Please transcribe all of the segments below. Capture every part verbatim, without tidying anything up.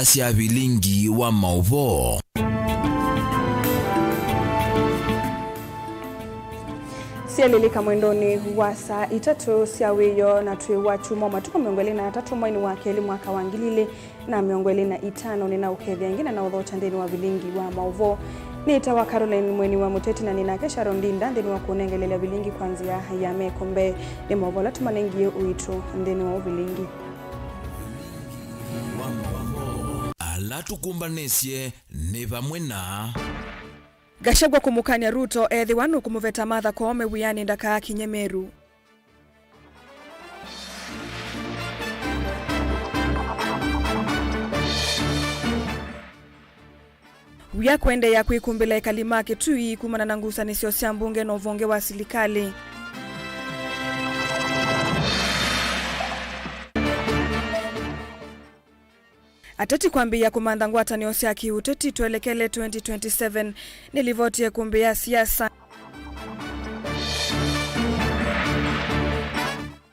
sya vilingi wa maũvoo. Syalĩlĩka mwendonĩ wa saa itatũ sya wĩoo, na twĩ wa kyumwa, matukũ mĩongo ĩlĩ na atatũ mweinĩ wa kelĩ mwaka wa ngili ilĩ na mĩongo ĩlĩ na itano. Nĩnaũkethya ĩngĩ na naũthokya nthĩnĩ wa vilingi wa maũvoo. Nĩtawa Caroline Mweni wa Mũteti, na nĩ nake Sharon Ndinda nthĩnĩ wa kũnengelelya vilingi kwa nzĩa ya meko mbee. Nĩ maũvoo ala tũmanengie ũito nthĩnĩ wa ũvilingi. Ala tũkũmbanĩsye nĩ vamwe na Gachagua kũmũkany'a Ruto ethĩwa nũkũmũveta Martha Koome wĩanĩ ndakaakinye Meru. Wia kũendeea kwĩkumbĩla ekali ma Kitui kumana na ngusanĩsyo sya mbunge na ũvonge wa silikalĩ. Ateti kwambĩĩa kũmantha ngwatanĩo sya kĩũteti twelekele twenty twenty-seven, nĩ livoti ya ĩkũmbĩ ya siasa.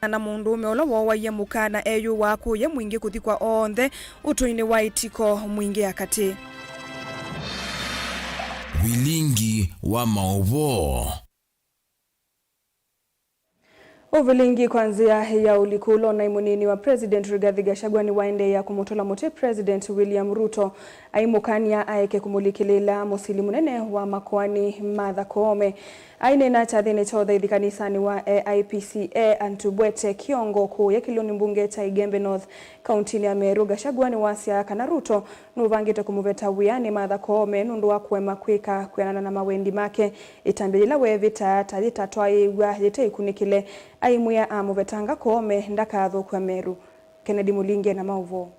Na mũndũũme ũla wooaie mũka na eyũaa kũya mwingĩ kũthikwa onthe ũtũinĩ wa ĩtiko mwingĩ ya katĩ. Vilingi wa maũvoo. Ũvilingi kwa nzĩa ya ũliku ũlonai mũnini wa President Rigathi Gachagua nĩwaendeea kũmũtũla mũtĩ President William Ruto, aimũkany'a aeke kũmũlikĩlĩĩla mũsili mũnene wa makoani Martha Koome. Aineena kyathĩnĩ kya ũthaithi kanisanĩ wa A I P C A Antubwete Kĩongo kũũya kĩlĩonĩ mbunge kya Igembe North, kauntinĩ ya Meru, Gachagua nĩwasya kana Ruto nũvangĩte kũmũveta wĩanĩ Martha Koome nũndũ wa kũema kwĩka kwĩanana na mawendi make. Ĩtambya yĩla weevĩta ta yĩtatwaĩĩw'a yĩte ĩkunĩkĩle, aimwĩa amũvetanga Koome ndakathũkwe Meru. Kennedy Mũlinge na maũvoo.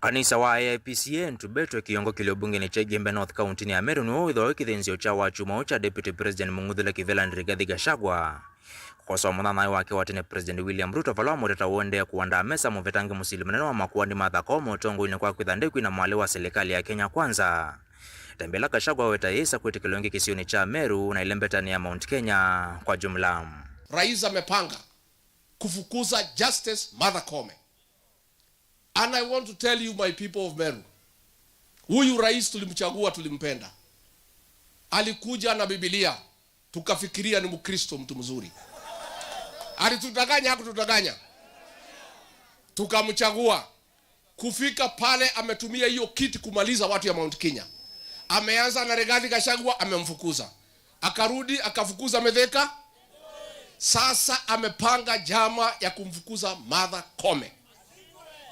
Kanisa wa A I P C A Antubwete Kĩongo kĩlĩ ũmbungenĩ kya Igembe North kauntinĩ ya Meru nĩw'o wĩthĩwa wĩ kĩthĩnzĩo kya wakyumwa ũũ kya Deputy President mũng'uthũle kĩvĩlanĩ Rigathi Gachagua. Kũkosoa mũthanthaĩ wake wa tene President William Ruto vala wamũteta ũendee kũandaa mesa mũvetange mũsili mũnene wa makoani Martha Koome ũtongoinĩ kwa kwĩtha ndekwina mwalĩ wa silikalĩ ya Kenya Kwanza. Ĩtambya yĩla Gachagua weta yĩsa kwĩtĩkĩlwa ĩngĩ kĩsionĩ kya Meru na ĩlembetanĩ ya Mount Kenya kwa jumla. Rais amepanga kufukuza Justice Martha Koome. And I want to tell you, my people of Meru, huyu rais tulimchagua, tulimpenda. Alikuja na Biblia, tukafikiria ni Mkristo, mtu mzuri. Alitudanganya, hakutudanganya? Tukamchagua. Kufika pale, ametumia hiyo kiti kumaliza watu ya Mount Kenya. Ameanza na Rigathi Gachagua, amemfukuza. Akarudi, akafukuza Mithika. Sasa amepanga njama ya kumfukuza Martha Koome.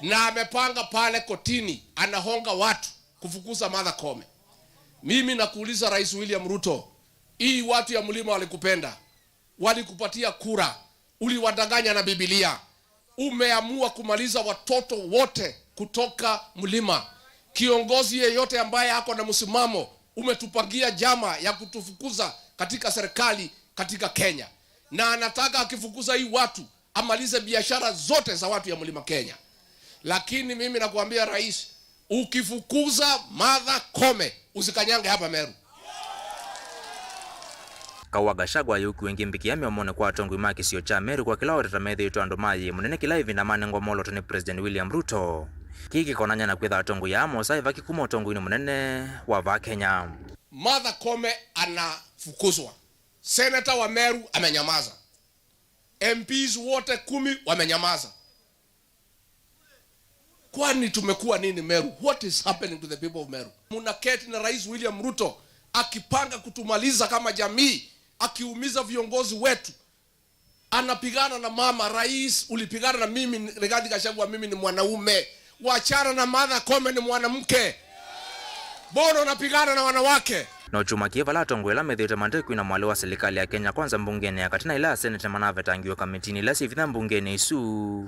Na amepanga pale kotini, anahonga watu kufukuza Martha Koome. Mimi nakuuliza Rais William Ruto, hii watu ya mlima walikupenda, walikupatia kura, uliwadanganya na Biblia. Umeamua kumaliza watoto wote kutoka mlima. Kiongozi yeyote ambaye ako na msimamo, umetupangia njama ya kutufukuza katika serikali katika Kenya. Na anataka akifukuza hii watu, amalize biashara zote za watu ya Mlima Kenya. Lakini mimi nakuambia rais, ukifukuza Martha Koome, usikanyange hapa Meru. Kaũ wa Gachagua ayũkiwe ĩngĩ mbikĩa mĩomonĩ kwa atongoi ma kĩsio kya Meru kwa kĩla wateta methĩĩtwe andũ ma yĩĩ mũnene kĩla ĩvinda manengwa mwolooto nĩ President William Ruto. Kĩĩ kĩkonany'a na kwĩtha atongoi aa mosa ĩvaki kuma ũtongoinĩ mũnene wa vaa Kenya. Martha Koome anafukuzwa. Senator wa Meru amenyamaza. M Ps wote kumi wamenyamaza. Kwani tumekuwa nini Meru? What is happening to the people of Meru? Munaketi na Rais William Ruto akipanga kutumaliza kama jamii, akiumiza viongozi wetu. Anapigana na mama. Rais, ulipigana na mimi, Rigathi Gachagua, mimi ni mwanaume. Wachana na Martha Koome, ni mwanamke. Mbona unapigana na wanawake? No kyumwa kĩĩ vala atongoi ala methĩĩtwe matekwina mwalĩ wa silikalĩ ya Kenya Kwanza mbungenĩ ya katĩ na ĩla asenete manavetangiwe kamitinĩ ila syĩvitha mbungenĩ ĩsu.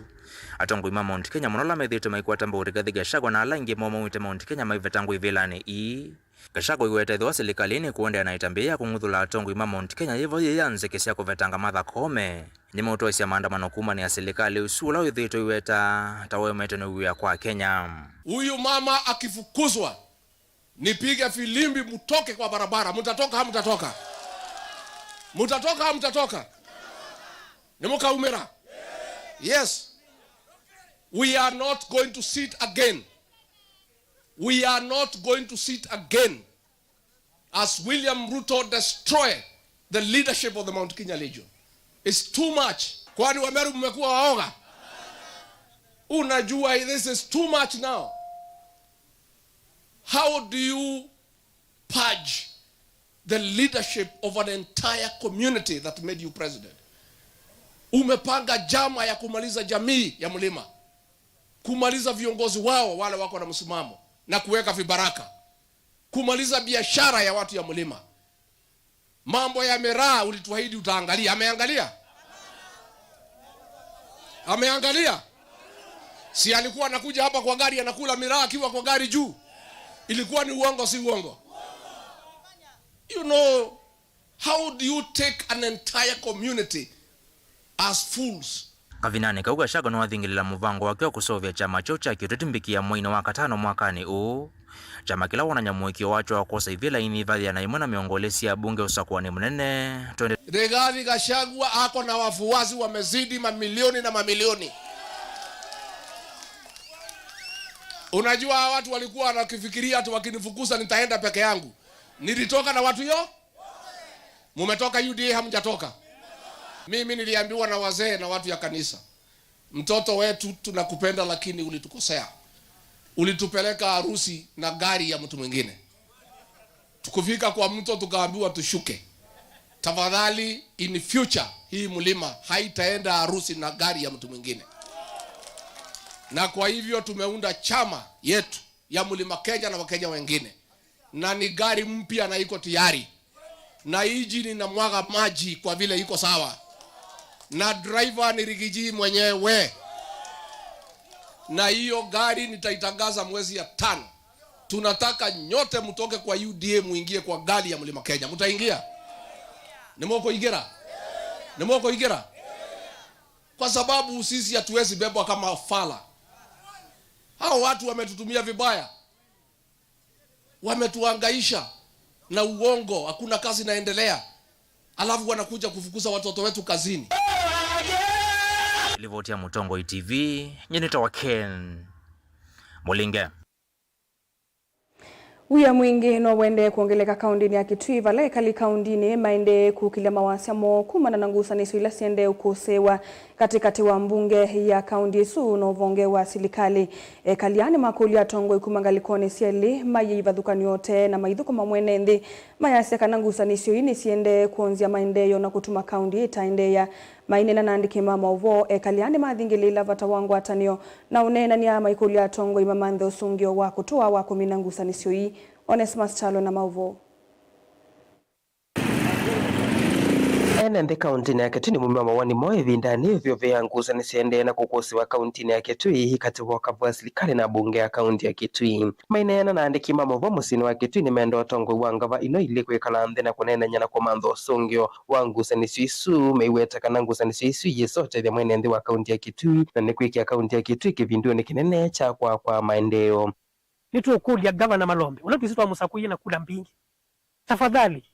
Atongoi ma Mount Kenya mũno ala methĩĩtwe maikwata mbau Rigathi Gachagua na ala aingĩ moo maumĩte Mount Kenya maivetangwa ivĩlanĩ ii. Gachagua aiweta ethĩwa silikalĩ nĩkũendeea na ĩtambya ya kũng'uthũla atongoi ma Mount Kenya yĩvo yĩ ya nzeke sya kũvetanga Martha Koome. Nĩmeũtwaĩsya maandamano kumanĩa silikalĩ ũsu ũla wĩthĩĩtwe ũiweta ta ũemetwe nĩ wĩa kwa Kenya. Huyu mama akifukuzwa, nipige filimbi, mtoke kwa barabara. Mtatoka, hamtatoka? Mtatoka, hamtatoka? Nĩmũkaumĩra? Yes. We are not going to sit again. We are not going to sit again as William Ruto destroy the leadership of the Mount Kenya Legion. It's too much. Kwani Wameru mmekuwa waoga? Unajua, this is too much now. How do you purge the leadership of an entire community that made you president? Umepanga njama ya kumaliza jamii ya mlima, kumaliza viongozi wao wale wako na msimamo na kuweka vibaraka, kumaliza biashara ya watu ya mlima. Mambo ya miraa ulituahidi utaangalia. Ameangalia? Ameangalia? Si alikuwa anakuja hapa kwa gari, anakula miraa akiwa kwa gari juu? Ilikuwa ni uongo, si uongo? You know, how do you take an entire community as fools? Kavindanĩ kau, Gachagua nĩwathingĩlĩla mũvango wake wa kũseũvya kyama kyeũ kya kĩũteti mbikĩa mweinĩ wa katano mwakanĩ ũũ, kyama kĩla wonany'a mũĩkĩĩo wakyo wa kwosa ivĩla ini ĩva yĩana ĩmwe na mĩongo ĩlĩ sya ambunge ũsakũanĩ mũnene twenty. Rigathi Gachagua ako na wafuasi wamezidi mamilioni na mamilioni. Unajua, hawa watu walikuwa wanakifikiria ati wakinifukuza nitaenda peke yangu. Nilitoka na watu yo? Mumetoka U D A, hamjatoka? Mimi niliambiwa na wazee na watu ya kanisa, "Mtoto wetu, tunakupenda, lakini ulitukosea. Ulitupeleka harusi na gari ya mtu mwingine. Tukufika kwa mto, tukaambiwa tushuke. Tafadhali, in future, hii mlima haitaenda harusi na gari ya mtu mwingine." Na kwa hivyo tumeunda chama yetu ya Mlima Kenya na Wakenya wengine, na ni gari mpya na iko tayari, na injini inamwaga maji kwa vile iko sawa, na driver ni Rigiji mwenyewe, na hiyo gari nitaitangaza mwezi ya tano. Tunataka nyote mtoke kwa U D A, muingie kwa gari ya Mlima Kenya. Mtaingia? Nĩmũkũingĩra? Nĩmũkũingĩra? Kwa sababu sisi hatuwezi bebwa kama fala. Hao watu wametutumia vibaya, wametuhangaisha na uongo, hakuna kazi inaendelea, alafu wanakuja kufukuza watoto wetu kazini. Livoti ya Mũtongoi T V, nyie nĩtawa Ken Mũlinge. Wia mwingĩ no wendee kwongeleka kaũndĩnĩ ya Kitui, vala ekali kaũndĩnĩ maendee kũkĩlya mawasya moo kumana na ngusanĩsyo ila siendee ũkũsĩĩwa katĩkatĩ wa mbunge ya kaũndĩ ĩsu na ũvonge wa silikalĩ. Ekali aa nĩmakũlya atongoi kuma ngalĩkonĩ syelĩ maiye ivathũkany'o tene na maithũkũma mwene nthĩ, mayasya kana ngusanĩsyo ii nĩsiendee kwonzya maendeeo na kũtuma kaũndĩ ĩtaendeea. Maineena na aandĩki ma maũvoo, ekali aa nĩmathingĩlĩĩla vata wa ngwatanĩo na ũneenany'a, maikũlya atongoi mamanthe ũsũngĩo wa kũtũa wa kũmina ngusanĩsyo ii. Onesmus Kyalo na maũvoo. Ene nthĩ kaũntĩnĩ ya Kitui nĩmaumya mawoni moo ĩvindanĩ yĩĩ vyũ ya ngusanĩsyo iendee na kũkũsĩwa kaũntĩnĩ ya Kitui katĩ wa ũkavũ wa silikalĩ na mbunge ya kaũntĩ ya Kitui. Maineena na aandĩki ma maũvoo mũsyĩnĩ wa Kitui, nĩmenda ũtongoi wa ngava ino ilĩ kwĩkala nthĩ na kũneenany'a na kũmantha ũsũngĩo wa ngusanĩsyo isu, meiweta kana ngusanĩsyo isu iyĩsa ũtethya mwene nthĩ wa kaũntĩ ya Kitui, na nĩ kwĩkĩa kaũntĩ ya Kitui kĩvindunĩ kĩnene kya kwakwa maendeeo. Nĩtũkũlya Ngavana Malombe, ũla twĩsĩ twamũsakũie na kula mbingĩ, tafadhali,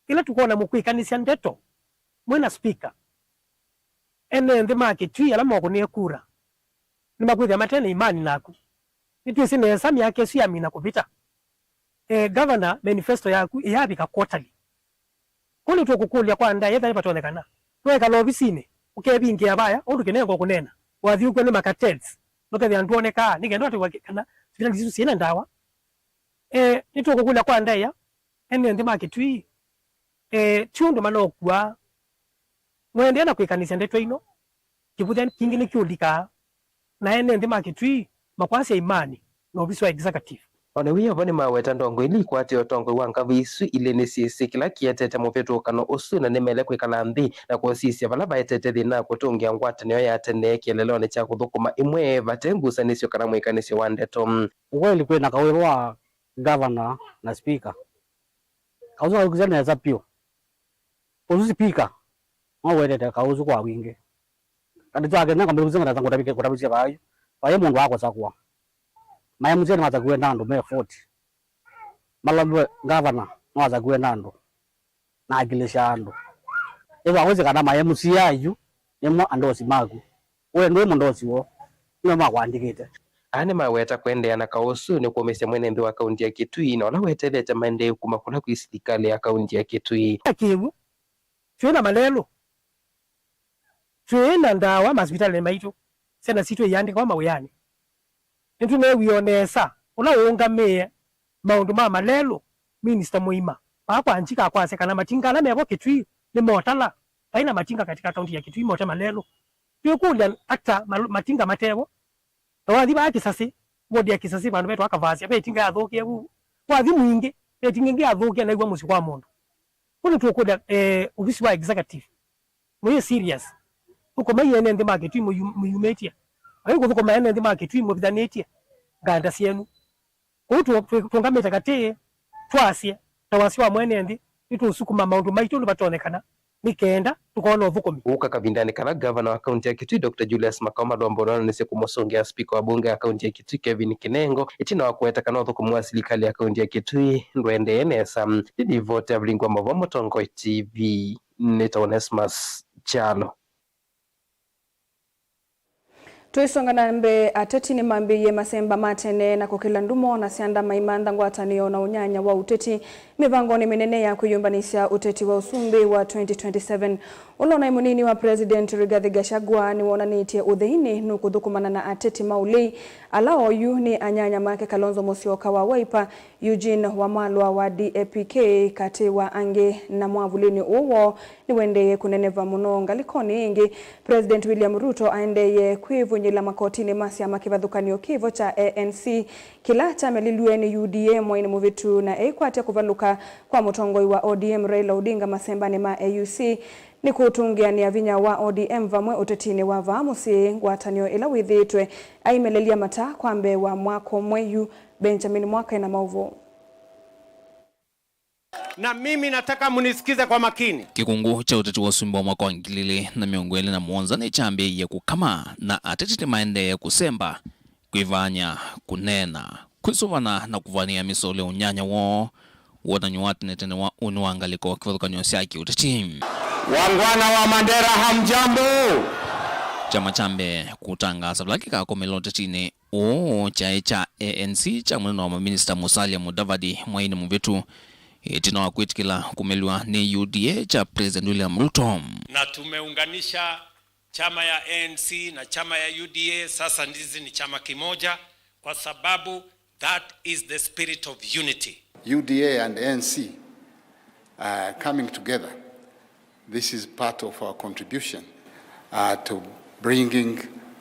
ĩla tũkwona mũkwĩkanĩsya ndeto mwĩ na spika, ene nthĩ ma Kitui ala mokũnĩe kura nĩmakwĩthĩa mate na imani naku. Nĩtwĩsĩ nesa myaka ĩsu yamina kũvĩta. Eh, Governor, manifesto yaku ĩyavika quarterly. Kũu nĩtũkũkũlya kwa ndaĩa ethĩwa nĩvatonyekana. Nũekala ovisinĩ, ũkevingĩa vaya, ũndũ kĩnengo kũneena, wathi ũkw'a nĩ ma cartels, nũkethĩa ndwonekaa, nĩ kenda ũatĩwa kana sivitalĩ isu syĩna ndawa. Eh, nĩtũkũkũlya kwa ndaĩa, ene nthĩ ma Kitui, eh, ti ũndũ manokw'a. Mwendeea na kwĩkanĩsya ndeto ino, kĩvũthya kingĩ nĩkĩũlikaa, na ene nthĩ ma Kitui makwasya imani na ovisi wa executive. O na wĩ o vo, nĩmaweta ndongo ila ikwatĩe ũtongoi wa ngavĩ isu ilĩ nĩsyĩsĩ kĩla kĩetete mũvĩtũkano ũsu, na nĩmaĩle kwĩkala nthĩ na kũsisya vala vaetete thĩna na kũtũngĩa ngwatanĩo ya tene kĩeleelonĩ kya kũthũkũma ĩmwe vate ngusanĩsyo kana mwĩkanĩsyo wa ndeto. Ukweli kwĩ na kaũĩva wa gavana na spika. Kaũsu kaũkisya nesa vyũ. Ũsu spika nowetete kaũsu kwa wingĩ. Katĩ twake nĩ ngambĩlĩkũsya ngatata ngũtavĩke, ngũtavĩsya vaa yu. Vaĩ mũndũ wa kũsakũa. Maĩ mũsyĩ nĩmasakuwe na andũ me forty. Malombe ngavana nĩwasakuwe na andũ. Na akilĩsya andũ. Ĩva wĩsĩ kana maĩ mũsyĩ ayu nĩmo andosi maku. We ndwĩ mũndosi woo. nĩmo maũandĩkĩte. Aa nĩmaweta kũendeea na kaũ ũsu nĩ kũũmĩsya mwene nthĩ wa kaunti ya Kitui na ũla wetetheete maendeeo kuma kũla kwĩ silikalĩ ya kaunti ya Kitui. Kĩw'ũ, twĩ na malelũ, twĩ na ndawa masivitalĩnĩ maitũ, syana sitũ iandĩkawa mawĩanĩ. Nĩtũneewie o nesa ũla ũũngamĩe maũndũ ma malelũ, minista mũima, vaa kwa Njiku akwasya kana matinga ala mevo Kitui nĩmotala, vai na matinga katika kaunti ya Kitui mote malelũ. Twĩkũlya ata mal-, matinga matevo? Na wathi vaa Kĩsasĩ, ward ya Kĩsasĩ, vandũ vetwa Kavasya, ve ĩtinga yathũkie vu. Wathi Mwingĩ, ve ĩtinga ĩngĩ yathũkie naĩw'a mũsyĩ kwa mũndũ. Kũu nĩtũkũlya, eh, ovisi wa executive, mũyĩ serious. Thũkũmai ene nthĩ ma Kitui mũyu-, mũyumĩtye. Vai kũthũkũma ene nthĩ ma Kitui mũvithanĩtye nganda syenyu. Kũu tũ-, tũ-, tũũngamĩte katĩ, twasye, ta wasya wa mwene nthĩ, nĩtũũsukuma maũndũ maitũ ũndũ vatonyekana, nĩ kenda tũkona ũthũkũmi. Ũka kavindanĩ kala ngavana wa kaunti ya Kitui, Doctor Julius Makau Malombo nonanĩsye kũmũsũngĩa spika wa mbunge ya kaunti ya Kitui, Kevin Kinengo, ĩtina wa kũweta kana ũthũkũmi wa silikalĩ ya kaunti ya Kitui ndũendee nesa. Nĩ livoti ya Vilingi wa Maũvoo Mũtongoi T V, nĩ ta Onesmus Kyalo. Tũisonga na mbee, ateti nĩmambĩĩie masemba ma tene na kũkĩla ndumo na syanda maimantha ngwatanĩo na ũnyanya wa ũteti mĩvangonĩ mĩnene ya kwĩyũmbanĩsya ũteti wa ũsumbĩ wa twenty twenty-seven. Ũla ũnaĩ mũnini wa President Rigathi Gachagua nĩwonanĩtye ũtheinĩ nũkũthũkũmana na ateti ma ũlei ala oyu nĩ anyanya make Kalonzo Musyoka wa Wiper, Eugene Wamalwa wa D A P K, katĩ wa angĩ, na mwavulĩnĩ ũũ woo nĩwendeeie kũneneva mũno. Ngalĩkonĩ ĩngĩ, President William Ruto aendeeie kwĩvũnyĩla makotinĩ ma syama kĩvathũkany'o kĩvo kya A N C, kĩla kyamelilw'e nĩ U D A mwainĩ mũvĩtu, na eikwatya kũvalũka kwa mũtongoi wa O D M Raila Odinga masembanĩ ma A U C nĩ kũtũngĩanĩa vinya wa O D M vamwe ũtetinĩ wa vaa mũsyĩ, ngwatanĩo ĩla wĩthĩĩtwe aimelelya mata kwa mbee wa mwaka ũmwe yu. Benjamin Mwaka ena maũvoo. Na mimi nataka munisikize kwa makini. Kĩkũngũ kya ũteti wa ũsumbĩ wa mwaka wa ngili ilĩ na mĩongo ĩlĩ na mũonza nĩkyambĩĩie kũkama, na ateti nĩmaendee kũsemba, kwĩvaany'a, kũneena, kwĩsũvana na kũvanĩa mĩsolya ũnyanya woo. Wonany'o wa tene tene wa ũnĩ wa ngalĩko kĩvathũkany'o sya kĩũteti. Wangwana wa Mandera, hamjambo? Kyama kya mbee kũtangaasa vala kĩkakomela ũtetinĩ ũũ kyaĩ kya A N C kya mũnene wa maminista Musalia Mudavadi mwainĩ mũvĩtu, ĩtina wa kwĩtĩkĩla kũmelw'a nĩ U D A kya President William Ruto. Na tumeunganisha chama ya A N C na chama ya U D A, sasa ndizi ni chama kimoja, kwa sababu that is the spirit of unity. U D A and A N C, uh, coming together, this is part of our contribution, uh, to bringing,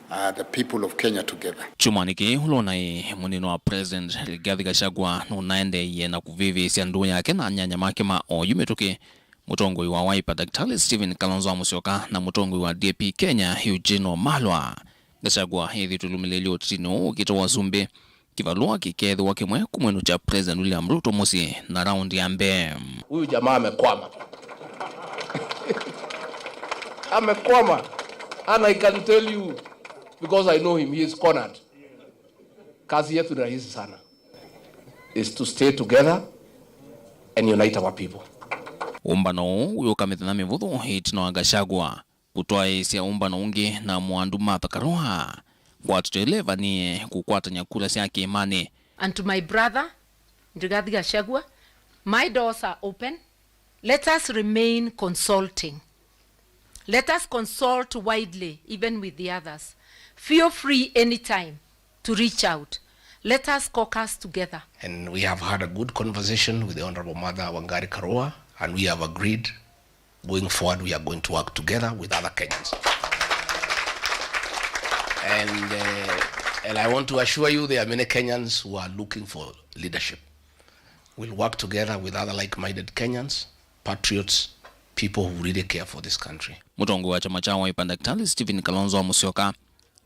uh, the people of Kenya together. Kyumwanĩ kĩĩ, ũla ũnaĩ mũnini wa President Rigathi Gachagua nũnaendeeie na kũvĩvĩĩsya ndũũ yake na anyanya make ma oyu mĩtũkĩ, mũtongoi wa Wiper Daktari Stephen Kalonzo wa Musyoka na mũtongoi wa D A P Kenya Eugene Wamalwa. Gachagua ethĩĩtwe ũlũmĩlĩĩlyo ũtetinĩ ũũ ũkĩte wa ũsumbĩ, kĩvalũa kĩkeethĩwa kĩmwe kũmwĩnũkya President William Ruto mũsyĩ na raundi ya mbee. Huyu jamaa amekwama. Amekwama. And I can tell you, because I know him, he is cornered. Kazi yetu ni rahisi sana, is to stay together and unite our people. Ũmbano ũũ wĩũka mĩthenya mĩvũthũ ĩtina wa Gachagua kũtwaĩĩsya ũmbano ũngĩ na Mwandu Martha Karua. Ngwatanĩo ĩla ĩvanie kũkwatany'a kura sya kĩĩmanĩ. And to my brother, Rigathi Gachagua, my doors are open. Let us remain consulting. Let us consult widely, even with the others. Feel free anytime to reach out. Let us caucus together. And we have had a good conversation with the Honorable Martha Wangari Karua, and we have agreed going forward, we are going to work together with other Kenyans. And, uh, and I want to assure you, there are many Kenyans who are looking for leadership. We'll work together with other like-minded Kenyans, patriots, people who really care for this country. Mũtongoi wa kyama kya Wiper Daktari Stephen Kalonzo wa Musyoka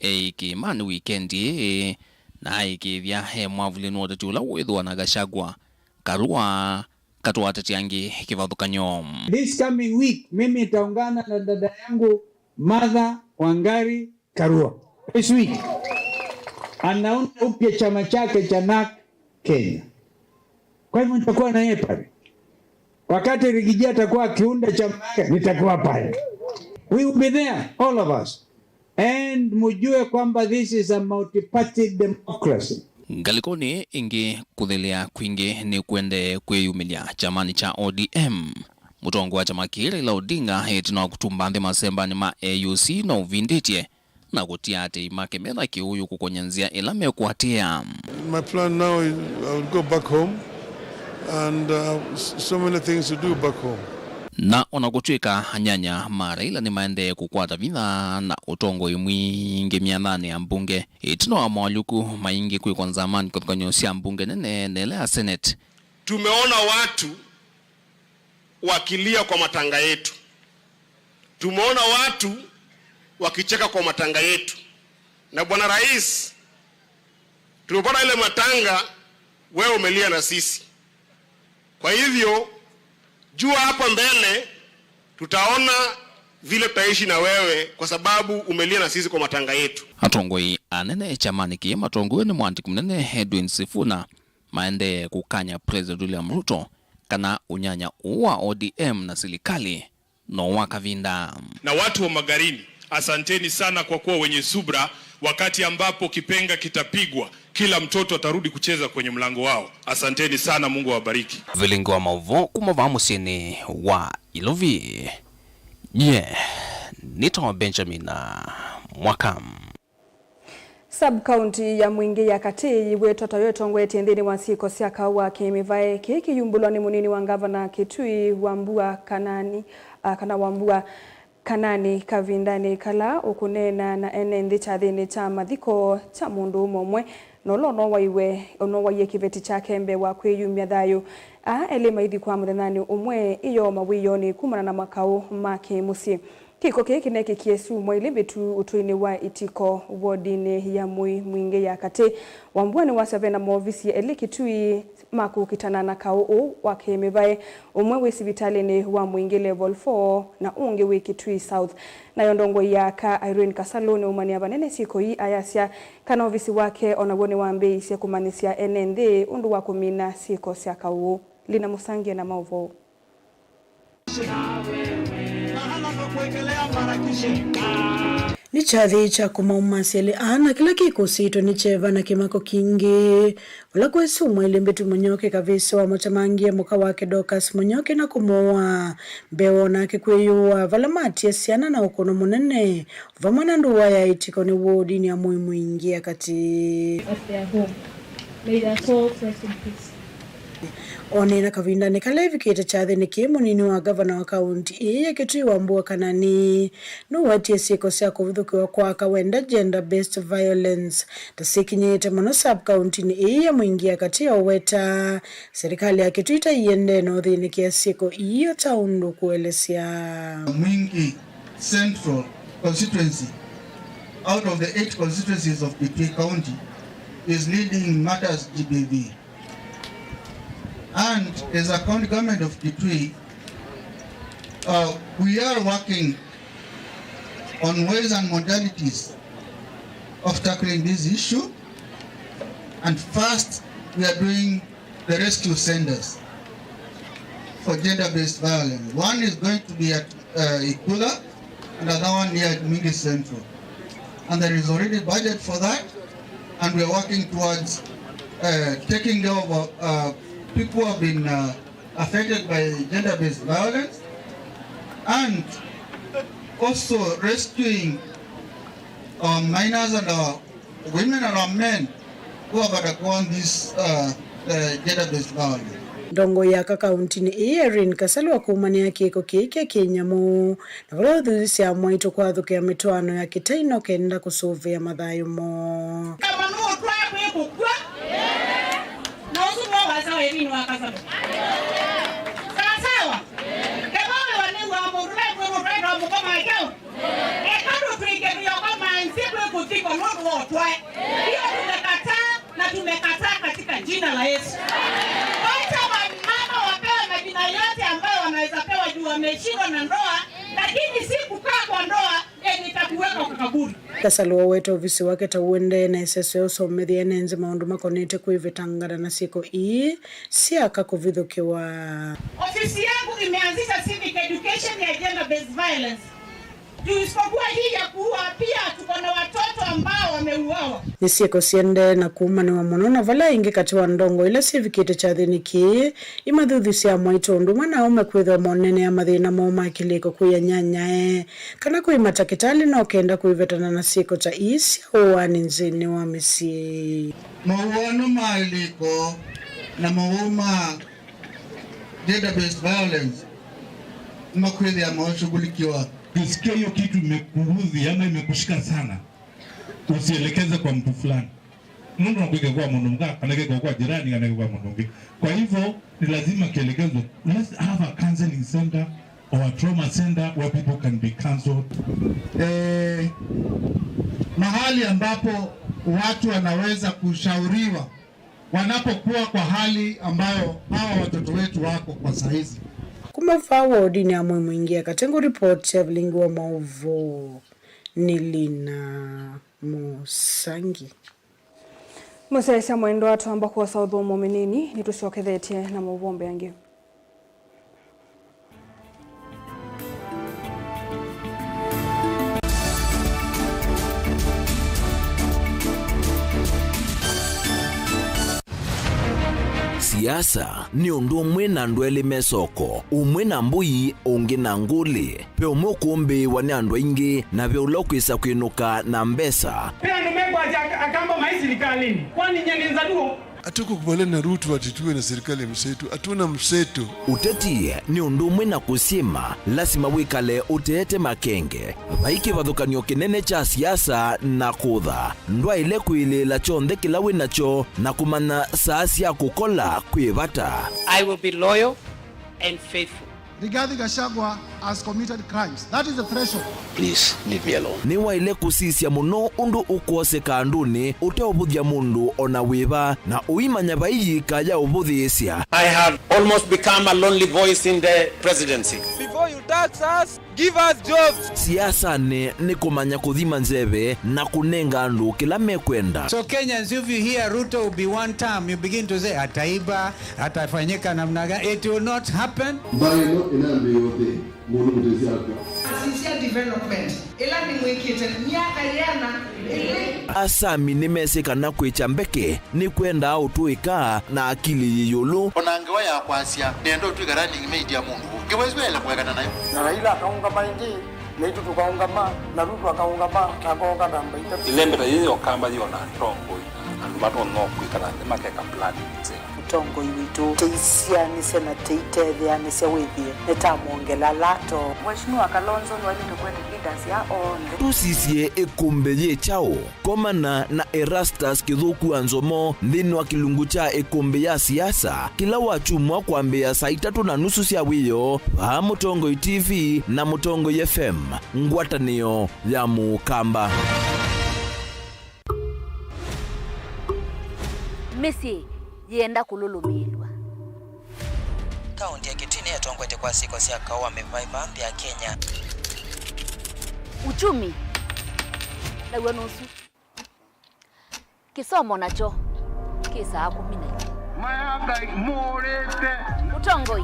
eĩ kĩĩmanĩ wikendi ĩĩ, na aĩkĩĩthya e mwavulĩnĩ wa ũteti ũla wĩthĩwa na Gachagua, Karua, katĩ wa ateti angĩ kĩvathũkany'o. This coming week, mimi nitaungana na dada yangu Martha Wangari Karua. This week, anaunda upya chama chake cha NARC Kenya. Kwa hivyo nitakuwa na yeye pale. Wakati Rigiji atakuwa akiunda chama yake, nitakuwa pale. We will be there, all of us. And mujue kwamba this is a multi-party democracy. Ngalĩkonĩ ĩngĩ, kũthĩlĩa kwingĩ nĩ kũendee kwĩyumĩlya kyamanĩ kya O D M. Mũtongoi wa kyama kĩĩ Raila Odinga ĩtina wa kũtumba nthĩ masembanĩ ma A U C no ũvindĩtye na kũtia atĩĩi make mena kĩũũyũ kũkony'a nzĩa ĩla mekũatĩĩa. My plan now is I will go back home and uh, s- so many things to do back home. Na o na kũtw'ĩka anyanya ma Raila nĩmaendee kũkwata vinya na ũtongoi mwingĩ myanyanĩ ya mbunge, ĩtina wa moalyũku maingĩ kwĩkwa nzamani kĩvathũkany'o sya mbunge nene na ĩla ya Senate. Tumeona watu wakilia kwa matanga yetu. Tumeona watu wakicheka kwa matanga yetu. Na Bwana Rais, tumepata ile matanga wewe umelia na sisi. Kwa hivyo, jua hapa mbele tutaona vile tutaishi na wewe kwa sababu umelia na sisi kwa matanga yetu. Atongoi anene kyamanĩ kĩĩ matongoew'e nĩ mũandĩki mũnene Edwin Sifuna maendee kũkany'a President William Ruto kana ũnyanya ũũ wa O D M na silikalĩ no wa kavinda. Na watu wa Magarini, asanteni sana kwa kuwa wenye subra. Wakati ambapo kipenga kitapigwa, kila mtoto atarudi kucheza kwenye mlango wao. Asanteni sana, Mungu awabariki. Vilingi wa maũvoo kuma vaa mũsyĩnĩ wa Ilovi. Nyie nĩtawa Benjamin Mwaka. Sub-county ya Mwingĩ ya Katĩ yĩw'ĩtwe ta yo ĩtongoetye nthĩnĩ wa syĩko sya kaũ wa kĩ-mĩvae. Kĩĩ kĩyumbũlwa nĩ mũnini wa ngavana Kitui, Wambua Kanani, a, kana Wambua Kanani, kavindanĩ kala ũkũneena na ene nthĩ kyathĩnĩ kya mathiko kya mũndũũme ũmwe, na ũla ũnowaiwe, ũnowaie kĩveti kyake mbee wa kwĩyumya thayũ. Aa elĩ maithikwa mũthenyanĩ ũmwe ĩyoo mawĩoonĩ kumana na makaũ ma kĩ-mũsyĩ. Kĩko kĩĩ kĩnekĩkie syumwa ilĩ mbĩtu ũtũinĩ wa Itiko, wodinĩ ya Mũi Mwingĩ ya Katĩ. Wambua nĩwasya vena maovisi elĩ Kitui ma kũkitana na kaũ ũũ wa kĩ-mĩvae, ũmwe wĩ sivitalĩnĩ wa Mwingĩ Level four na ũngĩ wĩ Kitui South. Nayo ndongoi ya aka Irene Kasalu nĩũmanyĩa vanene syĩko ii ayasya kana ovisi wake o naw'o nĩwambĩĩisye kũmanyĩsya ene nthĩ ũndũ wa kũmina syĩko sya kaũ ũũ. Lina Mũsangie na maũvoo. Nĩ kyathĩ kya kũmaumasya elĩ aa, na kĩla kĩkũsĩtwe nĩ kyeva na kĩmako kingĩ, vala kwĩ syumwa ilĩ mbĩtu Mũnyoke Kavĩsĩ wamũtemangie mũka wake Dorcas Mũnyoke na kũmũũa mbee wa o nake kwĩyũa, vala matie syana na ũkũno mũnene vamwe na ndũa ya Itiko nĩ wodinĩ ya Mũi Mwingĩ ya Katĩ. May their souls rest in peace. Oneena kavindanĩ kala evikĩte kyathĩnĩ kĩĩ, mũnini wa ngavana wa kaunti ĩĩ ya Kitui Wambua Kanani nũwetie syĩko sya kũvithũkĩwa kwa aka wenda, gender based violence, ta syĩkinyĩĩte mũno sub-kauntinĩ ĩĩ ya Mwingĩ ya Katĩ, ũweta serikali ya Kitui ta iendee na ũthĩnĩkĩa syĩko ii o ta ũndũ ũkũelesya. Mwingi Central constituency, out of the eight constituencies of Kitui County, is leading matters G B V. And as a county government of Kitui, uh, we are working on ways and modalities of tackling this issue. And first, we are doing the rescue centers for gender-based violence. One is going to be at uh, Ikula, and another one near Mwingi Central. And there is already budget for that, and we are working towards uh, taking care of uh, people who have been uh, affected by gender-based violence, and also rescuing our minors and our women and our men who have undergone this uh, uh, gender-based violence. Ndongoi ya aka kauntinĩ ĩĩ Irene Kasalu akũmanĩa kĩko kĩĩ kya kĩnyamũ, na vala ũthuthya mwaitũ kwathũkĩa mĩtwaano ya kĩtaino kenda kũsũvĩa mathayũ moo. Kama nũũtwae kwĩ kũkw'a, na ũsu nĩw'o wasya wa ĩvinĩ wa Kasalu. Sawa sawa? Kethwa wĩwa nĩw'aa mũndũ mekwĩ mũtwae no mũkoma kyaũ? Eka tũtw'ĩke tũyoko manzi kwĩ kũthikwa nũndũ wa ũtwae. Hiyo tumekataa na tumekataa katika jina la Yesu. Wacha wamama wapewe majina yote ambayo wanaweza pewa juu wameshindwa na ndoa, lakini si kukaa kwa ndoa yenye itakuweka kwa kaburi. Kasalu waweta ovisi wake ta ũendee na ĩseso ya ũsomethya ene nthĩ maũndũ makonete kwĩvetangana na syĩko ii sya aka kũvithũkĩwa. Ofisi yangu imeanzisha civic education ya gender based violence. Juu isipokuwa hii ya kuua, pia tuko na watoto ambao wameuawa. Nĩ syĩko siendee na kũũmanĩwa mũno, na vala aingĩ katĩ wa ndongo ila syĩvikĩte kyathĩnĩ kĩĩ imathuthĩsya amwaitũ ũndũ ũmwe na aũme kwĩthĩwa moneenea mathĩna moo ma kĩlĩko kwĩ anyanyae kana kwĩ matakĩtalĩ no kenda kwĩvetana na syĩko ta ii sya ũaani nthĩnĩ wa mĩsyĩ. Mawũano ma ĩlĩko na mawau ma gender-based violence nĩmakwĩthĩa maũshughulikiwa. Ukisikia hiyo kitu imekuudhi ama imekushika sana, usielekeze kwa mtu fulani. Mũndũ no kwĩke kwa mũndũ mũka, kana kĩko kwa jirani, kana kwa mũndũ ũngĩ. Kwa hivyo, ni lazima kielekezwe. Let's have a counseling center or a trauma center where people can be counseled. Eh, mahali ambapo watu wanaweza kushauriwa wanapokuwa kwa hali ambayo hawa watoto wetu wako kwa saizi. Kuma vaa wodini ya Moi Mwingi ya Katengo, ripoti ya vilingi wa maũvoo nĩ Lina Musangi. Mũsyaĩĩsya mwendwa, twamba kwosa ũthũmũo mĩnini, nĩtũsyokethetye na maũvoo mbee angĩ. Siasa nĩ ũndũ ũmwe na andũ elĩ me soko, ũmwe na mbũi, ũngĩ na ngũlĩ. Ve ũmwe ũkũmbĩĩwa nĩ andũ aingĩ, na ve ũla ũkwĩsa kwĩnũka na mbesa. Ve andũ mekwasya Akamba maĩ silikalĩnĩ, kwani nyie nĩ Nzaluo? Hatukukubaliana na Ruto ati tuwe na serikali ya mseto. Hatuna mseto. Ũteti nĩ ũndũ ũmwe na kũsyĩma, lasima wĩkale ũteete makenge. Vai kĩvathũkany'o kĩnene kya siasa na kũtha. Ndwaĩle kwĩlĩĩla kyonthe kĩla wĩ nakyo na kũmanya saa sya kũkola kwĩ vata. I will be loyal and faithful. Rigathi Gachagua has committed crimes. That is the threshold. Please leave me alone. Nĩwaĩle kũsisya mũno ũndũ ũkwoseka andũnĩ ũteũvũthya mũndũ o na wĩva, na ũimanya vai yĩka ya ũvũthĩĩsya. I have almost become a lonely voice in the presidency. Before you tax us, give us jobs. Siasanĩ nĩ kũmanya kũthima nzeve na kũnenga andũ kĩla mekwenda. So Kenyans, if you hear Ruto will be one term, you begin to say, "Ataiba, atafanyika namna gani?" It will not happen. Mbaĩ ĩno ĩnambĩĩe ũthĩ, mũndũ mũtesi akwa. Asisya development ĩla nĩmwĩkĩte myaka yĩana ĩlĩ. Asami nĩmesĩ kana kwĩkya mbeke nĩkwendaa ũtũĩka na akili yĩ ĩũlũ. O na ngewa ya kwasya, nĩenda ũtw'ĩka running mate ya mũndũ ũũ. Ngewa ĩsu yaĩle kũekana nayo. Na Raila akaũngama ĩngĩ, naitũ tũkaũngama, na Ruto akaũngama, na akooka namba itatũ. Ĩlembeta yĩĩ ya Ũkamba yĩ o na atongoi, andũ matonya kwĩkala nthĩ makeka plan nzeo. Mũtongoi witũ, tũisianĩsya na tũitetheanĩsya wĩthĩe nĩtamwongela lato. Mheshimiwa Kalonzo nĩwaĩlĩte kũete leaders ya onthe. Tũsisye ĩkũmbĩ yĩ kyaũ? Komana na Erastus Kĩthũku wa Nzomo nthĩnĩ wa kĩlungu kya ĩkũmbĩ ya siasa kĩla wakyumwa kwambĩĩa saa itatũ na nusu sya wĩoo vaa Mũtongoi T V na Mũtongoi F M, ngwatanĩo ya Mũkamba. Mĩsyĩ yĩenda kũlũlũmĩĩlw'a. Kaũntĩ ya Kitui nĩyo ĩtongoetye kwa syĩko sya kaũ wa mĩvaĩva nthĩ ya Kenya. Uchumi naw'o nũsu. Kĩsomo nakyo kĩ saa kũmi na ilĩ. Maya Ngai mũũrĩte. Ũtongoi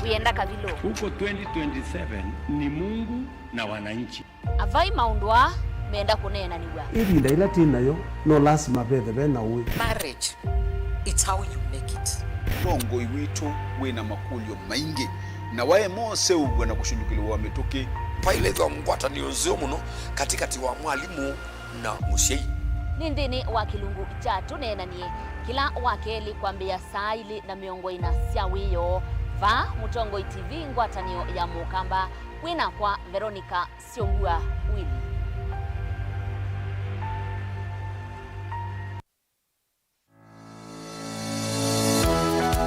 wĩenda kavilũ. Huko twenty twenty-seven ni Mungu na wananchi. Avai maũndũ aa menda kũneenanĩw'a. Ĩvinda yĩla twĩ nayo, no lasima vethe ve na ũĩ. Marriage, it's how you make it. Ũtongoi witũ wĩ na makũlyo maingĩ, na waema ũseũvw'a na kũshũlũkĩlĩw'a mĩtũkĩ. Vailethwa ngwatanĩo nzeo mũno katĩkatĩ wa mwalimũ na mũsyai. Nĩ nthĩnĩ wa kĩlungu kya Tũneenanie kĩla wa kelĩ kwambĩĩa saa ilĩ na mĩongo ĩna sya wĩoo vaa Mũtongoi T V, ngwatanĩo ya Mũkamba, wĩ nakwa Veronica Syongua Willy.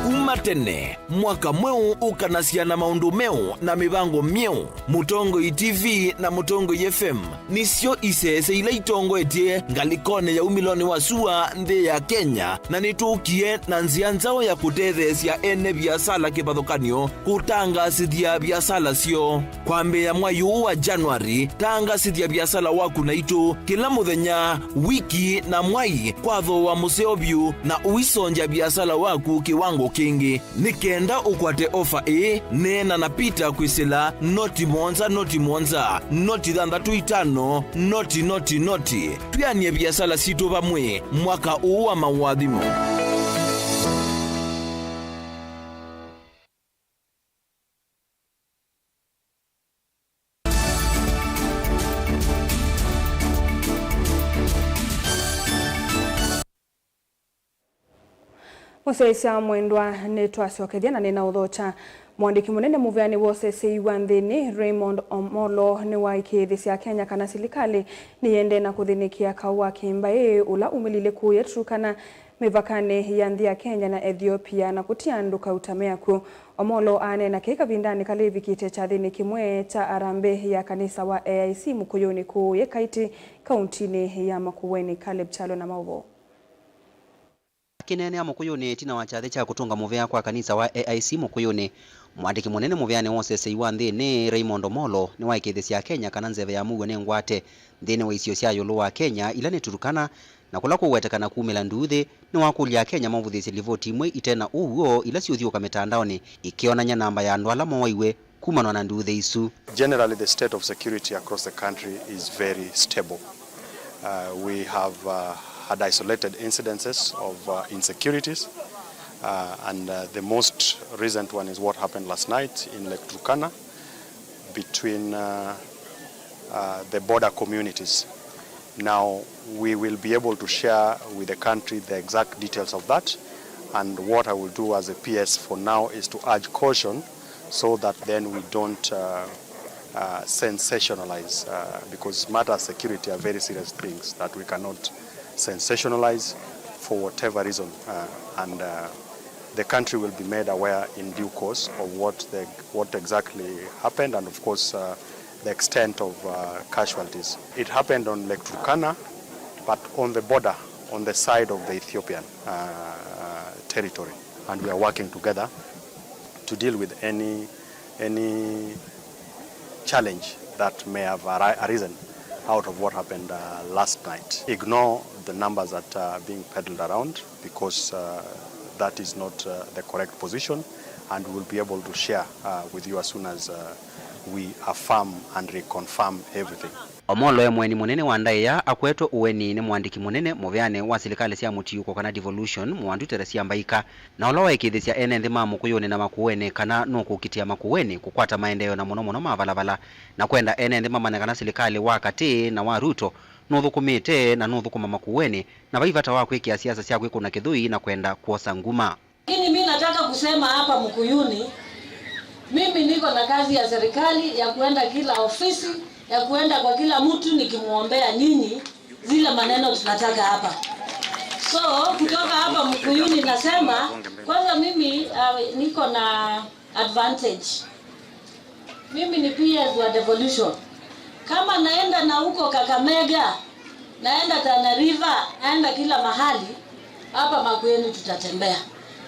Kuma tene, mwaka mweũ ũkanasya na maũndũ meũ na mĩvango myeũ. Mũtongoi T V na Mũtongoi F M nĩsyo isese ila itongoetye ngalĩkonĩ ya umĩlonĩ wa sua nthĩ ya Kenya, na nĩtũkie na nzĩa nzaũ ya kũtetheesya ene viasala kĩvathũkany'o kũtangaasĩthya viasala syoo. Kwambĩĩa mwai ũũ wa January, tangaasĩthya viasala waku naitũ kĩla mũthenya, wiki, na mwai kwa thooa mũseo vyũ, na ũisongya viasala waku kĩwango kĩngĩ. Nĩ kenda ũkwate ofa ĩĩ, neena na Peter kwĩsĩla noti mũonza, noti mũonza, noti thanthatũ itano, noti, noti, noti. Twĩanĩe viasala sitũ vamwe mwaka ũũ wa maũathimo. Mũsyaĩĩsya mwendwa, nĩtwasyokethya na nĩnaũthokya. Mũandĩki mũnene mũveanĩ wa ũseseĩ wa nthĩnĩ, Raymond Omolo, nĩwaĩkĩĩthĩsya Akenya kana silikalĩ nĩyĩendee na kũthĩnĩkĩa kaũ wa kĩmbaĩ ũla umĩlile kũya Turkana, mĩvakanĩ ya nthĩ ya Kenya na Ethiopia, na kũtia andũ kauta me akw'ũ. Omolo aaneena kĩĩ kavindanĩ kala ĩvikĩte kyathĩnĩ kĩmwe kya harambee ya kanisa wa A I C Mũkũyũnĩ kũũya Kaiti, kauntinĩ ya Makueni. Caleb Kyalo na maũvoo. Akĩneenea Mũkũyũnĩ ĩtina wa kyathĩ kya kũtũnga mũvea kwa kanisa wa A I C Mũkũyũnĩ, mũandĩki mũnene mũveanĩ wa ũseseĩ wa nthĩnĩ, Raymond Omolo, nĩwaĩkĩĩthĩsya Akenya kana nzeve ya mũuo nĩ ngwate nthĩnĩ wa isio sya ĩũlũ wa Kenya, ila nĩ Turkana, na kũla kũũwetekana kumĩla nduuthĩ, nĩwakũlya Akenya maũvũthĩĩsye livoti imwe ite na ũw'o ila siũthyũũka mĩtandaonĩ ikĩonany'a namba ya andũ ala moaiwe kumanwa na nduuthĩ isu. Generally, the state of security across the country is very stable. Uh, we have, uh, had isolated incidences of, uh, insecurities, uh, and, uh, the most recent one is what happened last night in Lake Turkana between, uh, uh, the border communities. Now, we will be able to share with the country the exact details of that, and what I will do as a P S for now is to urge caution so that then we don't, uh, uh, sensationalize, uh, because matters of security are very serious things that we cannot sensationalize for whatever reason, uh, and, uh, the country will be made aware in due course of what the, what exactly happened, and of course, uh, the extent of, uh, casualties. It happened on Lake Turkana, but on the border, on the side of the Ethiopian, uh, territory, and we are working together to deal with any, any challenge that may have arri-, arisen out of what happened, uh, last night. Ignore the numbers that are being peddled around, because, uh, that is not, uh, the correct position, and we will be able to share, uh, with you as soon as, uh, we affirm and reconfirm everything. Omolo e mũeni mũnene wa ndaĩa akwetwe ũeni nĩ mũandĩki mũnene mũveanĩ wa silikalĩ sya mũtiũko kana devolution, Mũandu Teresia Mbaika, na ũla waĩkĩĩthĩsya ene nthĩ ma Mũkũyũnĩ na Makueni kana nũkũkitĩa Makueni kũkwata maendeeo na mũno mũno ma valavala, na kwenda ene nthĩ mamanye kana silikalĩ wa katĩ na wa Ruto nũthũkũmĩte na nũthũkũma Makueni, na vai vata wa kwĩkĩa siasa sya kwĩkũna kĩthũi na kwenda kwosa nguma. Lakini mi nataka kusema hapa Mkuyuni, mimi niko na kazi ya serikali ya kuenda kila ofisi, ya kuenda kwa kila mtu nikimwombea nyinyi zile maneno tunataka hapa. So, kutoka hapa Mkuyuni nasema, kwanza mimi, uh, niko na advantage. Mimi ni P S wa devolution. Kama naenda na huko Kakamega, naenda Tana River, naenda kila mahali, hapa Makueni tutatembea.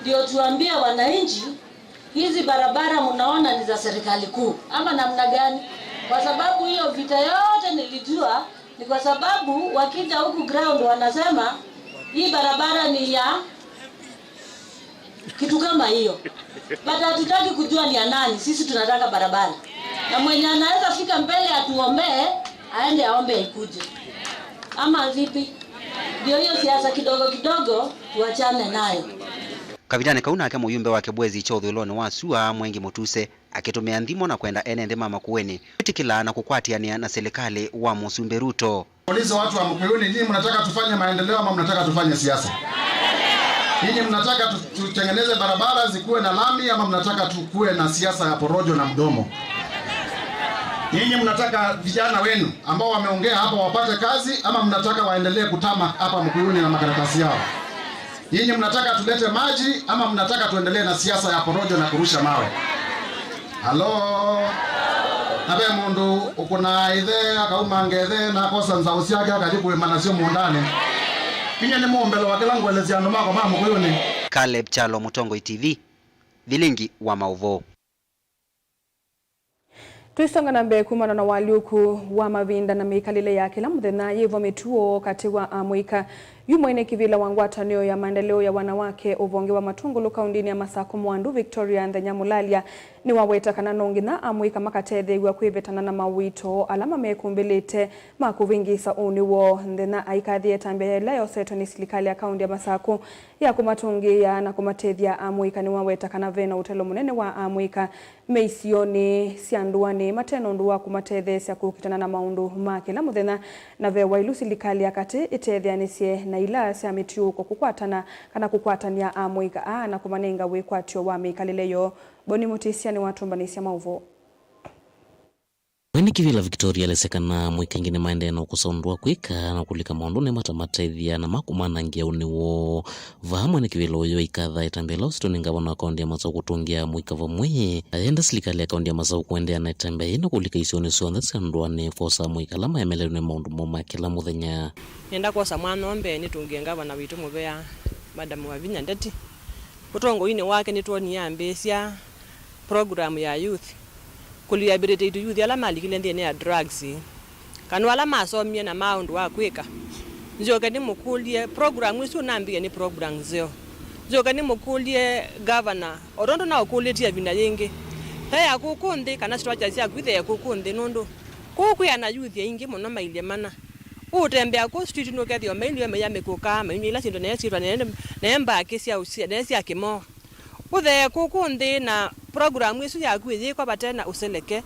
Ndio tuambie wananchi, hizi barabara mnaona ni za serikali kuu, ama namna gani? Kwa sababu hiyo vita yote nilijua, ni kwa sababu wakija huku ground wanasema, hii barabara ni ya kitu kama hiyo. But hatutaki kujua ni ya nani, sisi tunataka barabara. Na mwenye anaweza fika mbele atuombee, aende aombe ikuje. Ama vipi? Ndio hiyo siasa kidogo kidogo tuachane nayo. Kavindanĩ kau nake mũyumbe wa Kĩbwezi kya ũthũĩlonĩ wa sua, Mwengi Mũtuse, akĩtũmĩa nthimo na kwenda ene nthĩ ma Makueni kwĩtĩkĩla na kũkwatĩanĩa na silikalĩ wa Mũsumbĩ Ruto. Ulize watu wa Mkuyuni, nyinyi mnataka tufanye maendeleo ama mnataka tufanye siasa? Nyinyi mnataka tu-, tutengeneze barabara zikuwe na lami ama mnataka tukuwe na siasa ya porojo na mdomo? Nyinyi mnataka vijana wenu ambao wameongea hapa wapate kazi ama mnataka waendelee kutama hapa Mkuyuni na makaratasi yao? Nyinyi mnataka tulete maji ama mnataka tuendelee na siasa ya porojo na kurusha mawe? Halo? Na ve mũndũ ũkũnaa ĩthe, akauma ngethe, na akosa nzaũ syake, akathi kũĩma nasyo mũũndanĩ. Inyie nĩ mũmbelo wa kĩla ngũelesya andũ makwa ma Mũkũyũnĩ. Caleb Kyalo, Mũtongoi T V, vilingi wa maũvoo. Tũisonga na mbee, kumana na ũalyũku wa mavinda na mĩkalĩle ya kĩla mũthenya yĩvo mĩtuo katĩ wa amũika Yu mwene kĩvĩla wa ngwatanĩo ya maendeleo ya wanawake ũvonge wa Matungulu kaũndĩnĩ ya Masakũ Mwandu, Victoria Nthenya Mũlalya, nĩwaweta kana no nginya amũika makatetheew'a kwĩvetana na mawĩto ala mamekũmbĩlĩte ma kũvĩngĩĩsa ũnĩ woo. Nthenya aikathĩa ĩtambya yĩla yosetwe nĩ silikalĩ ya kaũndĩ ya Masakũ ya kũmatũngĩĩa na kũmatethya amũika, nĩwaweta kana ve na ũtelo mũnene wa amũika me isionĩ sya ndũanĩ mate na ũndũ wa kũmatetheesya kũkitana na maũndũ ma kĩla mũthenya, na ve wailu silikalĩ ya katĩ ĩtetheanĩsye na ila sya mĩtiũũko kũkwatana kana kũkwatany'a amũika aa na kũmanenga wĩkwatyo wa mĩkalĩle yoo. Boni Mũtĩsya nĩwatũmbanĩsya maũvoo. Mwene kĩvĩla Victoria alesya kana amũika aingĩ nĩmaendee na ũkosa ũndũ wa kwĩka na kũlika maũndũnĩ matamateethya na makũmanangĩa ũnĩ woo. Vaa mwene kĩvĩla ũyũ aikatha ĩtambya ĩla ũsitwe nĩ ngavana wa kaũndĩ ya Masakũ kũtũngĩa amũika vamwe. Ayenda silikalĩ ya kaũndĩ ya Masakũ kũendeea na ĩtambya yĩĩ na kũlika isionĩ syonthe sya ndũanĩ kwosa amũika ala maemelelwe nĩ maũndũ moo ma kĩla mũthenya. Nĩenda kwosa mwanya ũũ mbee nĩtũngĩe ngavana witũ mũvea, Madam Wavinya Ndeti. Ũtongoinĩ wake nĩtwonie ambĩĩsya program ya youth, kũ rehabilitate youth ala malikile nthĩnĩ ya drugs, kana ala masomie na maa ũndũ wa kwĩka. Nzyoke nĩmũkũlye, program ĩsu nambie nĩ program nzeo. Nzyoke nĩmũkũlye governor, o tondũ naũkũlĩtye ĩvinda yĩngĩ, ve ya kũkũ nthĩ kana structure syaku ithe kũkũ nthĩ, nũndũ kũu kwĩ ana youth aingĩ mũno mailye mana. Ũũtembea kũu street nũkethĩwa mailye maiya mĩkũka, mainyw'a ila syĩndũ nae syĩtwa nae mbakĩ sya ũsya, nae sya kĩmoo. Ũthee kũkũ nthĩ na program ĩsu yaku ĩyĩkwa vate na ũseleke.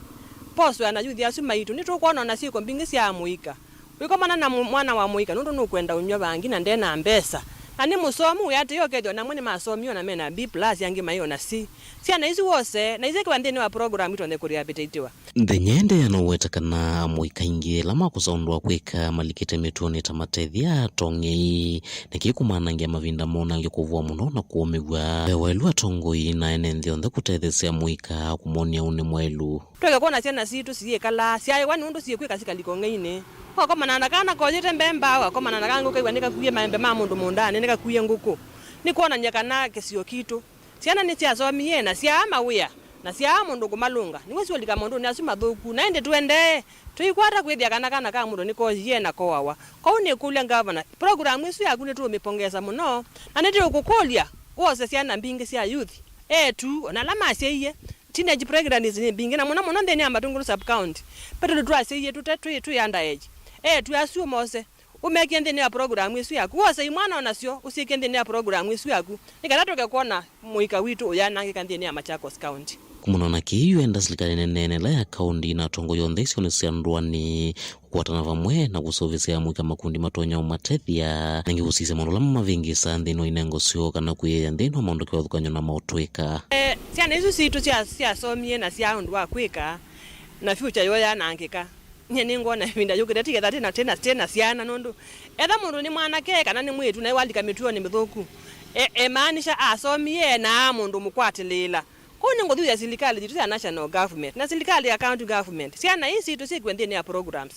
Poswa na yuthi asu maitũ, nĩtũkwona ona syĩko mbingĩ sya amũika. Wĩkomana na mũ-, mwana wa mũika nũndũ nũkwenda ũnyw'a vangi na nde na mbesa. Na nĩ mũsomu, wĩatĩĩa ũkethĩwa namwe nĩmasomie ona mena B plus, angĩ mai ona C. Syana isu wose, na isyekiwa nthĩnĩ wa program itonye kũrehabilitatiwa. Nthenya endeea na ũweta kana amũika aingĩ ala makũsa ũndũ wa kwĩka malikĩte mĩtuonĩ ta matethya atong'ei, na kĩĩ kũmanangĩa mavinda moo na angĩ kũvũa mũno na kũũmĩw'a. Ve waĩlu atongoi na ene nthĩ onthe kũtetheesya amũika kũmonia ũnĩ mwaĩlu. Tweke kwona syana sitũ siyĩkalaa syaĩwa nũndũ syĩkwĩka sikalika ũng'einĩ. Ũkakomana na kana koyĩte mbemba, ũkakomana na kangĩ ũkew'a nĩkakuie maembe ma mũndũ mũũndanĩ, nĩkakuie ngũkũ. Nĩ kwonany'a kana kĩsio kitũ Syana nĩsyasomie na syaa mawĩa, na syaa mũndũ kũmalũnga, nĩw'o syũlika maũndũnĩ asu mathũku. Na ĩndĩ tũendee tũikwata kwĩthĩa kana kana ka mũndũ nĩkoyie na koawa. Kwoou nĩkũlya ngavana, program ĩsu yaku nĩtũũmĩpongesa mũno, na nĩtũũkũkũlya wose syana mbingĩ sya youth, eĩtu, o na ala masyaie. Teenage pregnancies nĩ mbingĩ, na mũno mũno nthĩnĩ ya Matungulu sub-county. Ve tũndũ twasyaie tũte twĩ, twĩ underage. Eĩtu asu mose. Ũmekĩe nthĩnĩ wa program ĩsu yaku. Wose imwana o nasyo ũsyĩkĩe nthĩnĩ wa program ĩsu yaku, nĩ kana tũke kwona mũika witũ ũyanangĩka nthĩnĩ ya Machakos County. Kumana na kĩĩ, yu enda silikalĩ nene ĩla ya kaũndi na atongoi onthe isionĩ sya ndũanĩ kũkwatana vamwe na kũsũvĩsya amũika makundi matonya ũmatethya, na angĩ kũsisya maũndũ ala mamavĩngĩsaa nthĩnĩ wa inengo syoo kana kwĩyĩĩa nthĩnĩ wa maũndũ kĩvathũkany'o na maũtũĩka. Eh, syana isu sitũ sya, syasomie na syaa ũndũ wa kwĩka, na future yoo yanangĩka. Nyie nĩngwona ĩvinda yũkĩte, ti ketha tena, tena, tena syana, nũndũ etha mũndũ nĩ mwanake kana nĩ mwĩĩtu, naĩ walika mĩtuonĩ mĩthũku, e, emaanisha asomie na aa mũndũ mũkwatĩlĩĩla. Kwoou nĩngũthuthya silikalĩ yitũ sya national government na silikalĩ ya county government, syana ii sitũ syĩkiwe nthĩnĩ ya programs.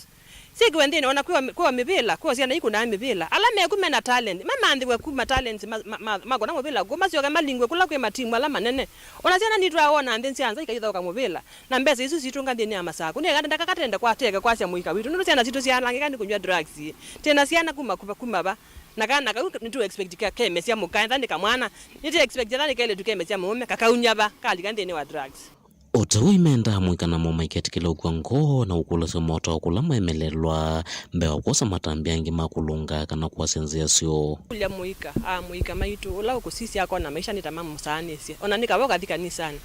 Syĩkiwe nthĩnĩ, ona kwĩwa, kwĩwa mĩvĩla, kwĩwa syana ikũnaa mĩvĩla. Ala meku mena talent, mamanthĩwe kuma talents ma, ma, ma, makũna mũvĩla kũu, masyoke malingwe kũla kwĩ matimu ala manene. Ona syana nitũ awona nthĩ sya nza ikaithaũka mũvĩla. Na mbesa isu sitũnga nthĩnĩ ya Masakũ, nĩ kana ndakakatende kwateke kwasya mũika witũ, nũndũ syana sitũ syanangĩka nĩ kũnyw'a drugs. Twĩ na syana kuma, kuma, kuma va? Na kana kau nĩtũ expect ka-, kemesya mũka, etha nĩ kamwana, nĩtũ expect etha nĩ kelĩtu kemesya mũũme, kakauny'a va, kalika nthĩnĩ wa drugs. O ta ũu, imendaa amũika namo maiketĩkĩla ũkw'a ngoo na ũkũlasya motao kũla maemelelwa, mbee wa kwosa matambya angĩ ma kũlũnga kana kwasya nzĩa syoo. Kũlya mũika, amũika maitũ, ũla ũkũsisya akona maisha nĩ ta mamũsaanĩsye, ona nĩ kava ũkathi kanisanĩ.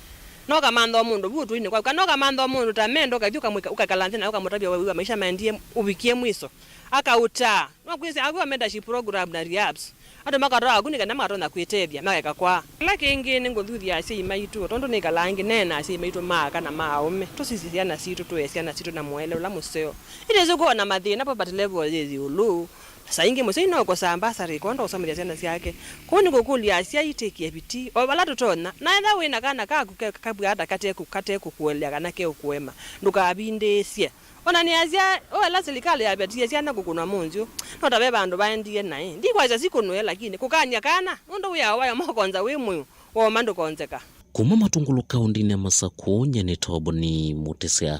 No kamantha o mũndũ vu ũtũinĩ kwaku, kana ũkamantha o mũndũ ta mendo, ũkathi ũkamwĩka, ũkakala nthĩ na ũkamũtavya wĩw'a maisha maendie ũvikie mwiso. Akaũtaa. No kwĩsĩ akwĩwa mentorship program na rehabs. Andũ makatwaa ku nĩ kana makatonya kwĩtethya, makeka kwaa. Kĩla kĩngĩ nĩ ngũthuthya asyai maitũ, tondũ nĩkalaa ngĩneena asyai maitũ ma aka na ma aũme. Tũsisye syana sitũ, tũee syana sitũ na mũele ũla mũseo. Itesĩ kwona mathĩna, poverty level yĩ ĩũlũ. Saa ingĩ mũsyai no ũkosaa mbasarĩ ĩkonda ũsomethya syana syake. Kwoou nĩkũkũlya asyai, twĩkĩe vitii o vala tũtonya, na ethĩwa wĩ na kana kaku ke-, kabwata katekũ-, katekũkũelea kana keũkũema, ndũkavindĩĩsye. O na nĩasya, o ĩla silikalĩ yavetie syana kũkũnwa mũnzyũ, no ta ve vandũ vaendie naĩ. Ndikwasya sikũnwe, lakini kũkany'a kana, nũndũ wĩao wayo mokonza wĩ mũyo, woma ndũkonzeka. Kuma Matungulu kaũndĩnĩ ya Masakũ, nyie nĩ Toboni Mũtĩsya.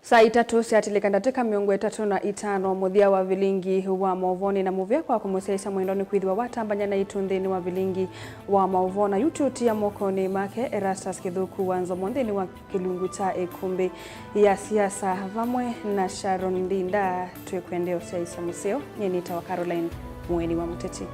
Saa itatũ syatilĩka ndatĩka mĩongo ĩtatũ na itano, mũthya wa vilingi wa maũvoo. Nĩ na mũvea kwa kũmũsyaĩĩsya mwendwa nĩ kwĩthĩwa watambany'a naitũ nthĩnĩ wa vilingi wa maũvoo, na yu tũtia mokonĩ make Erastus Kĩthũku wa Nzomo nthĩnĩ wa kĩlungu kya ĩkũmbĩ ya siasa vamwe na Sharon Ndinda. Twĩkwendea ũsyaĩĩsya mũseo. Nyie nĩtawa Caroline Mũeni wa Mũteti.